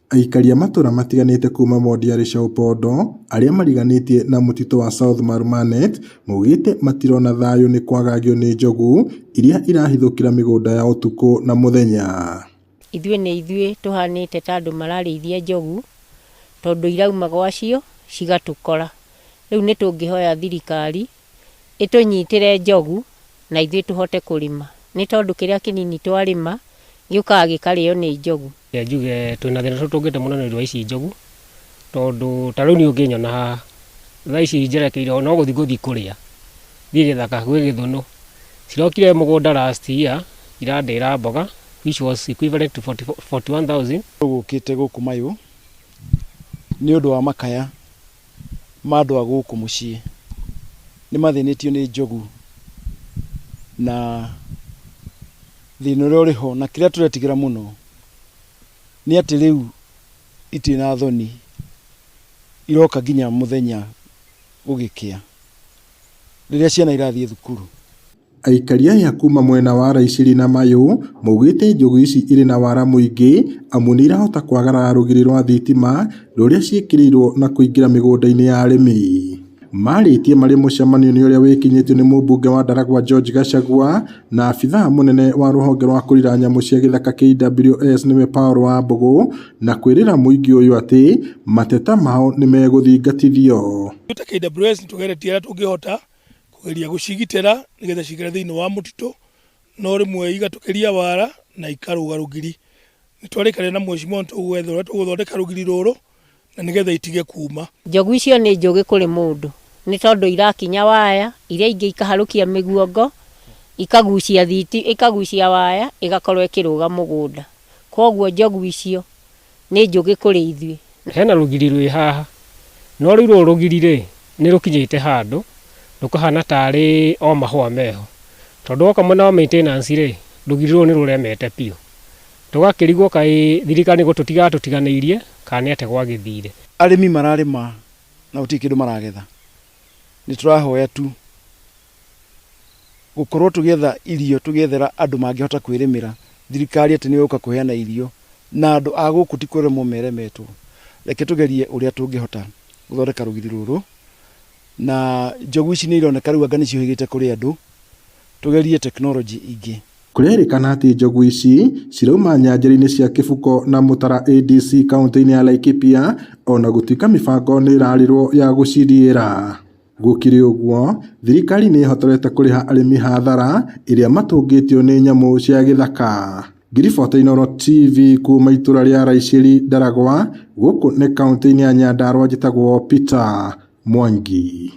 Aikari a matũra matiganĩte kuma wodi ya Leshaupondo arĩa mariganĩtie na mũtitũ wa South Marumanet maugĩte matirona thayũ nĩ kwagagio nĩ njogu iria irahithũkĩra mĩgũnda yao ũtukũ na mũthenya. Ithuĩ nĩ ithuĩ tũhanĩte ta andũ mararĩithia njogu tondũ irauma gwacio cigatũkora. Rĩu nĩ tũngĩhoya thirikari ĩtũnyitĩre njogu na ithuĩ tũhote kũrĩma, nĩ tondũ kĩrĩa kĩnini twarĩma gĩũkaga gĩkarĩo nĩ njogu. Reke njuge twĩna thĩna tũtũngĩte mũno nĩ ũndũ wa ici njogu, tondũ ta rĩu niĩ ũngĩnyona haha, thaa ici njerekeire no gũthiĩ ngũthiĩ kũrĩa, thiĩ gĩthaka gwĩ gĩthũnũ. Cirokire mũgũnda last year irandĩra mboga which was equivalent to 41,000. Tũgũkĩte gũkũ Mayũ nĩ ũndũ wa makaya ma andũ a gũkũ mũciĩ. Nĩ mathĩnĩtio nĩ njogu na thĩna ũrĩa ũrĩ ho na kĩrĩa tũretigĩra mũno nĩ atĩ rĩu itirĩ na thoni, iroka nginya mũthenya gũgĩkĩa rĩrĩa ciana irathiĩ thukuru. Aikari aya kuma mwena wa Raiciri na Mayũ maugĩte njogu ici irĩ na wara mũingĩ amu nĩ irahota kwagarara rũgiri rwa thitima rũrĩa ciĩkĩrĩirwo na kũingĩra mĩgũnda-inĩ ya arĩmi. Marĩtie marĩ mũcemanio-inĩ ũrĩa wĩkinyĩtio nĩ mũmbunge wa Ndaragwa George Gachagua na abithaa mũnene wa rũhonge rwa kũrira nyamũ cia gĩthaka KWS nĩwe Paul Wambũgũ na kwĩrĩra mũingĩ ũyũ atĩ mateta mao nĩ megũthingatithio. Ta KWS nĩ tũgeretie ũrĩa tũngĩhota kũgeria gũcigitĩra nĩgetha cikare thĩinĩ wa mũtitũ, no rĩmwe igatũkĩria wara na ikarũga rũgiri. Nĩ twarĩkanĩra na mheshimiwa nĩ tũgwetha ũrĩa tũgũthondeka rũgiri rũrũ na nĩgetha itige kuma. Njogu icio nĩ njũgĩ kũrĩ mũndũ nĩ tondũ irakinya waya, iria ingĩ ikaharũkia mĩguongo, ikagucia thiti, ikagucia waya ĩgakorwo ĩkĩrũga mũgũnda. Kwoguo njogu icio nĩ njũgĩ kũrĩ ithuĩ. Hena rũgiri rwĩ haha, no rĩu rũrũ rũgiri rĩ, nĩ rũkinyĩte handũ rũkahana tarĩ o mahũa meho. Tondũ woka mwena wa maintenance rĩ, rũgiri rũrũ nĩ rũremete biũ. Tũgakĩrigwo kaĩ thirikari nĩ gũtũtiga yatũtiganĩirie kana nĩ atĩa gwagĩthire. Arĩmi mararĩma na gũtirĩ kĩndũ maragetha. Nĩ tũrahoya tu gũkorwo tũgĩetha irio tũgĩethera andũ mangĩhota kwĩrĩmĩra, thirikari atĩ nĩyo ĩgũka kũheana irio na andũ a gũkũ ti kũremwo meremetwo. Reke tũgerie ũrĩa tũngĩhota gũthondeka rũgiri rũrũ na njogu ici nĩ ironeka rĩu anga nĩ ciũhĩgĩte kũrĩ andũ, tũgerie tekinoronjĩ ingĩ. Kũrerĩkana atĩ njogu ici cirauma nyanjara-inĩ cia Kĩbuko na Mũtara ADC kauntĩ-inĩ ya Laikipia ona gũtuĩka mĩbango nĩ ĩrarĩrwo ya gũciriĩra. Gũkĩrĩ ũguo, thirikari nĩ ĩhotorete kũrĩha arĩmi hathara ĩrĩa matũngĩtio nĩ nyamũ cia gĩthaka. Ngiribota Inooro TV kuma itũra rĩa Raiciri Ndaragwa, gũkũ nĩ kauntĩ-inĩ ya Nyandarua njĩtagwo Peter Mwangi.